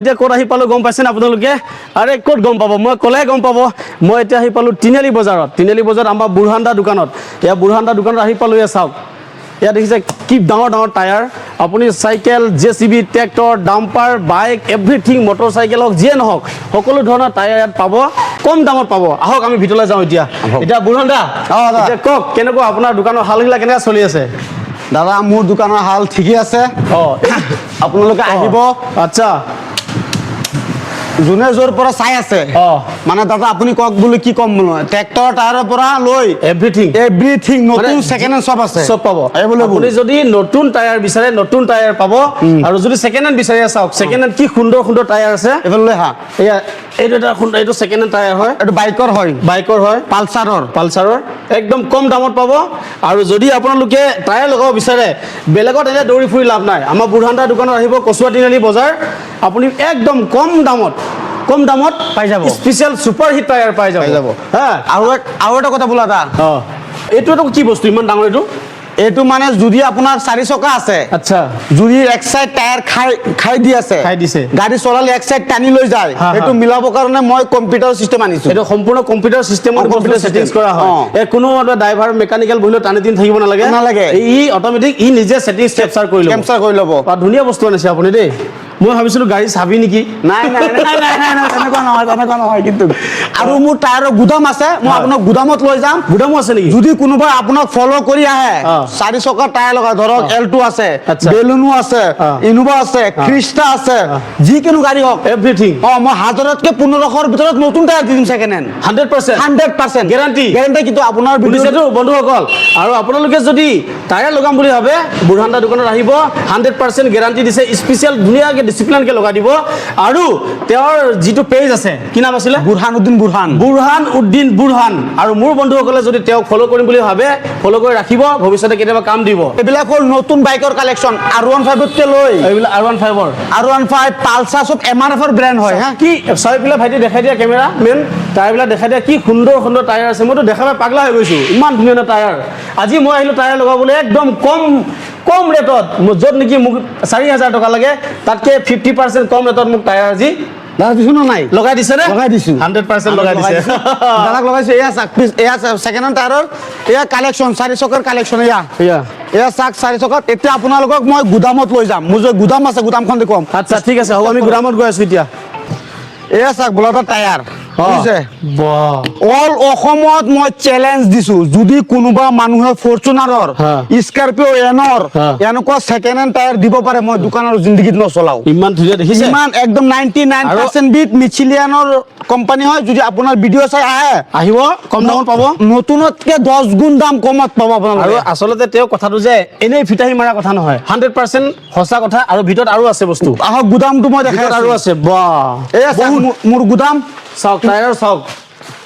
এতিয়া ক'ত আহি পালোঁ গম পাইছেনে আপোনালোকে? আৰে ক'ত গম পাব, মই ক'লে গম পাব। মই এতিয়া আহি পালোঁ তিনিআলি বজাৰত। তিনিআলি বজাৰত আমাৰ বুৰহান দা দোকানত। এয়া বুৰহান দা দোকানত আহি পালোঁ। এয়া চাওক, ইয়াত দেখিছে কি ডাঙৰ ডাঙৰ টায়াৰ। আপুনি cycle, JCB, tractor, dumper, bike, everything, motor cycle হওক, যিয়ে নহওক, সকলো ধৰণৰ টায়াৰ ইয়াত পাব, কম দামত পাব। আহক, আমি ভিতৰলৈ যাওঁ এতিয়া। এতিয়া বুৰহান দা, অ, দাদা। এতিয়া কওক, কেনেকুৱা আপোনাৰ দোকানৰ হালগিলা, কেনেকুৱা চলি আছে? দাদা, মোৰ দোকানৰ হাল ঠিকেই আছে। আপোনালোকে আহিব। যোনে য'ৰ পৰা চাই আছে। মানে দাদা, আপুনি কওক বোলো, কি ক'ম বোলো, ট্ৰেক্টৰ টায়াৰৰ পৰা লৈ এভৰিথিং। এভৰিথিং, নতুন, ছেকেণ্ড হেণ্ড চব আছে। চব পাব। এভেইলেবল। আপুনি যদি নতুন টায়াৰ বিচাৰে, নতুন টায়াৰ পাব। আৰু যদি ছেকেণ্ড হেণ্ড বিচাৰে, চাওক, ছেকেণ্ড হেণ্ড কি সুন্দৰ সুন্দৰ টায়াৰ আছে। এইফালে লৈ আহা। এয়া এইটো এটা সুন্দৰ, এইটো ছেকেণ্ড হেণ্ড টায়াৰ হয়। এইটো বাইকৰ হয়। বাইকৰ হয়। পালচাৰৰ। পালচাৰৰ, একদম কম দামত পাব। আৰু যদি আপোনালোকে টায়াৰ লগাব বিচাৰে, বেলেগত এনে দৌৰি ফুৰি লাভ নাই, আমাৰ বুৰহান দাৰ দোকানত আহিব, কচুৱা তিনিআলি বজাৰ। আপুনি একদম কম দামত পাই যাব। স্পেচিয়েল ছুপাৰ হিট টায়াৰ পাই যাব। পাই যাব। হা। আৰু এটা কথা বোলা দাদা। অঁ, এইটো এটা কি বস্তু ইমান ডাঙৰ এইটো? এইটো মানে যদি আপোনাৰ চাৰি চকা আছে, যদি এক চাইড টায়াৰ খাই খাই দি আছে, খাই দিছে। গাড়ী চলালে এক চাইড টানি লৈ যায়, হা, হা। সেইটো মিলাবৰ কাৰণে মই কম্পিউটাৰ চিষ্টেম আনিছো। এইটো সম্পূৰ্ণ কম্পিউটাৰ চিষ্টেমত computer settings system। কৰা হয়। এই কোনো ড্ৰাইভাৰ, মেকানিকেল বহিলেও টানি টানি থাকিব নালাগে। নালাগে। ই অট'মেটিক, ই নিজে ছেটিংছ কেপচাৰ কৰি ল'ব। কেপচাৰ কৰি ল'ব। বা, ধুনীয়া বস্তু আনিছে আপুনি দেই। মই ভাবিছিলোঁ গাড়ী চাবি নেকি। নাই নাই নাই নাই নাই নাই, তেনেকুৱা নহয়, তেনেকুৱা নহয় কিন্তু। আৰু মোৰ টায়াৰৰ গুদাম আছে, মই আপোনাক গুদামত লৈ যাম। গুদামো আছে নেকি? যদি কোনোবাই আপোনাক ফ'ল' কৰি আহে, চাৰি চকাৰ টায়াৰ লগাই, ধৰক এল্টো আছে, বেলুনো আছে, ইনোভা আছে, ক্ৰিষ্টা আছে, যিকোনো গাড়ী হওক, এভৰিথিং। অ, মই হাজাৰতকে 1500ৰ ভিতৰত নতুন টায়াৰ দি দিম ছেকেণ্ড হেণ্ড। 100%? 100%। Guarantee? Guarantee. কিন্তু আপোনাৰ ভিডিঅ' শুনিছেতো বন্ধুসকল? আৰু আপোনালোকে যদি টায়াৰ লগাম বুলি ভাবে, বুৰহান দা দোকানত আহিব। 100% গেৰাণ্টি দিছে। স্পেচিয়েল ধুনীয়াকৈ ডিচিপ্লিনকৈ লগাই দিব। আৰু তেওঁৰ যিটো পেজ আছে, কি নাম আছিলে? বুৰহানুদ্দিন বুৰহান। বুৰহান উদ্দিন বুৰহান। আৰু মোৰ বন্ধুসকলে যদি তেওঁক ফ'ল' কৰিম বুলি ভাবে, ফ'ল' কৰি ৰাখিব, ভৱিষ্যতে কেতিয়াবা কাম দিব। এইবিলাক হ'ল নতুন বাইকৰ কালেকশ্যন, আৰ 15তকে লৈ। এইবিলাক আৰ 15ৰ। আৰ 15, পালচাৰ, চব এমআৰএফৰ ব্ৰেণ্ড হয় হা। কি চাৰিওফালে ভাইটি দেখাই দিয়া, কেমেৰা মেন, টায়াৰবিলাক দেখাই দিয়া। কি সুন্দৰ সুন্দৰ টায়াৰ আছে। মইতো দেখা পাই পাগলা হৈ গৈছোঁ, ইমান ধুনীয়া ধুনীয়া টায়াৰ। আজি মই আহিলোঁ টায়াৰ লগাবলৈ একদম কম কম ৰেটত, য'ত নেকি মোক 4000 টকা লাগে, তাতকৈ 50% কম ৰেটত মোক টায়াৰ আজি দাদা, দিছো নে নাই? লগাই দিছে নে? লগাই দিছো। 100% লগাই দিছে। দাদাক লগাইছো। এয়া চাক পিছ, এয়া ছেকেণ্ড হেণ্ড টায়াৰৰ এয়া কালেকশ্যন, চাৰি চকাৰ কালেকশ্যন এয়া। এয়া। এয়া চাক, চাৰি চকাত। এতিয়া আপোনালোকক মই গুদামত লৈ যাম। মোৰ যে গুদাম আছে, গুদামখন দেখুৱাম। আচ্ছা, ঠিক আছে, হ'ব, আমি গুদামত গৈ আছোঁ এতিয়া। এয়া চাক বোলা এটা টায়াৰ, বুজিছে? বাহ। অল অসমত মই চেলেঞ্জ দিছো, যদি কোনোবা মানুহে ফৰচুনাৰৰ, স্কৰপিঅ' এনৰ এনেকুৱা ছেকেণ্ড হেণ্ড টায়াৰ দিব পাৰে, মই দোকানৰ জিন্দগীত নচলাও। ইমান ধুনীয়া দেখিছে। ইমান একদম 99% বিট মিচিলিয়ানৰ কোম্পানী হয়। যদি আপোনাৰ ভিডিঅ' চাই আহে, আহিব, কম দামত পাব। নতুনতকে 10 গুণ দাম কমত পাব আৰু আপোনালোকে। আচলতে তেওঁ কথাটো যে এনেই ফিতাহি মৰা কথা নহয়, 100% সঁচা কথা। আৰু ভিতৰত আৰু আছে বস্তু। আহক, গুদামটো মই দেখাই ভিতৰত আৰু আছো। আছে, বাহ। এয়া চাওক, মোৰ গুদাম। চাওক, টায়াৰ চাওক।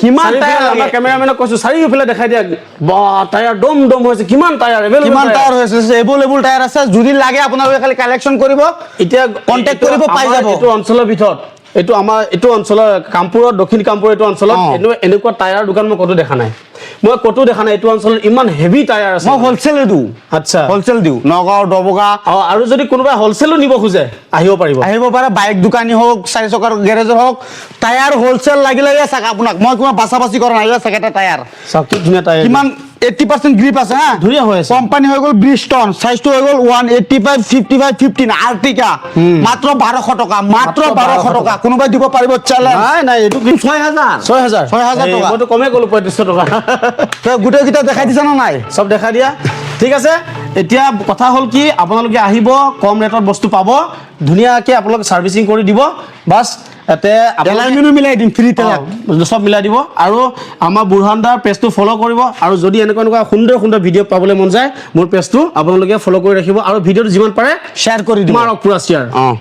কিমান চাৰিওফালে টায়াৰ আমাৰ লাগে। কেমেৰামেনক কৈছো, চাৰিওফালে দেখাই দিয়া। বাহ, টায়াৰ দম দম হৈছে। কিমান টায়াৰ এভেইলেবল। কিমান টায়াৰ হৈ আছে, এভেইলেবল টায়াৰ আছে। যদি লাগে আপোনালোকে খালি কালেকশ্যন কৰিব, এতিয়া কণ্টেক্ট এইটো কৰিব, পাই আমাৰ যাব। এইটো অঞ্চলৰ ভিতৰত, এইটো আমাৰ এইটো অঞ্চলৰ কামপুৰত, দক্ষিণ কামপুৰ এইটো অঞ্চলত এনেকুৱা টায়াৰ দোকান মই ক'তো দেখা নাই। মই ক'তো দেখা নাই এইটো অঞ্চলত ইমান হেভি টায়াৰ আছে। মই হ'লচেল দিওঁ। হ'লচেল দিওঁ, নগাঁও, ডবকা। অ, আৰু যদি কোনোবাই হ'লচেলো নিব খোজে, আহিব পাৰিব। আহিব পাৰে। বাইক দোকানী হওক, চাৰি চকাৰ গেৰেজৰ হওক, টায়াৰ হ'লচেল লাগিলে এয়া চাওক। আপোনাক মই কিবা বাচা বাচি কৰা নাই। এয়া চাওক এটা টায়াৰ। চাওক, কি ধুনীয়া টায়াৰ। কিমান 80% গ্ৰিপ আছে হা। ধুনীয়া হৈ আছে। কোম্পানী হৈ গ'ল ব্ৰিজষ্টন, চাইজটো হৈ গ'ল 185/55/15, আৰ্টিকা, মাত্ৰ 1200 টকা, মাত্ৰ 1200 টকা। কোনোবাই দিব পাৰিব চেলেঞ্জ? নাই নাই, এইটো কি? 6000। 6000? 6000 এই, টকা। মইতো কমেই ক'লো, 3500 টকা। তই গোটেইকেইটা দেখাই দিছা নে নাই? চব দেখাই দিয়া। ঠিক আছে, এতিয়া কথা হ'ল কি, আপোনালোকে আহিব, কম ৰেটত বস্তু পাব, ধুনীয়াকৈ আপোনালোকে ছাৰ্ভিচিং কৰি দিব। বাছ, ইয়াতে আপোনালোকে এলাইনমেণ্টো মিলাই দিম ফ্ৰীতে। অ, চব মিলাই দিব। আৰু আমাৰ বুৰহানদাৰ পেজটো ফ'ল' কৰিব। আৰু যদি এনেকুৱা এনেকুৱা সুন্দৰ সুন্দৰ ভিডিঅ' পাবলৈ মন যায়, মোৰ পেজটো আপোনালোকে ফ'ল' কৰি ৰাখিব আৰু ভিডিঅ'টো যিমান পাৰে শ্বেয়াৰ কৰি দিব। মাৰক পুৰা শ্বেয়াৰ। অঁ।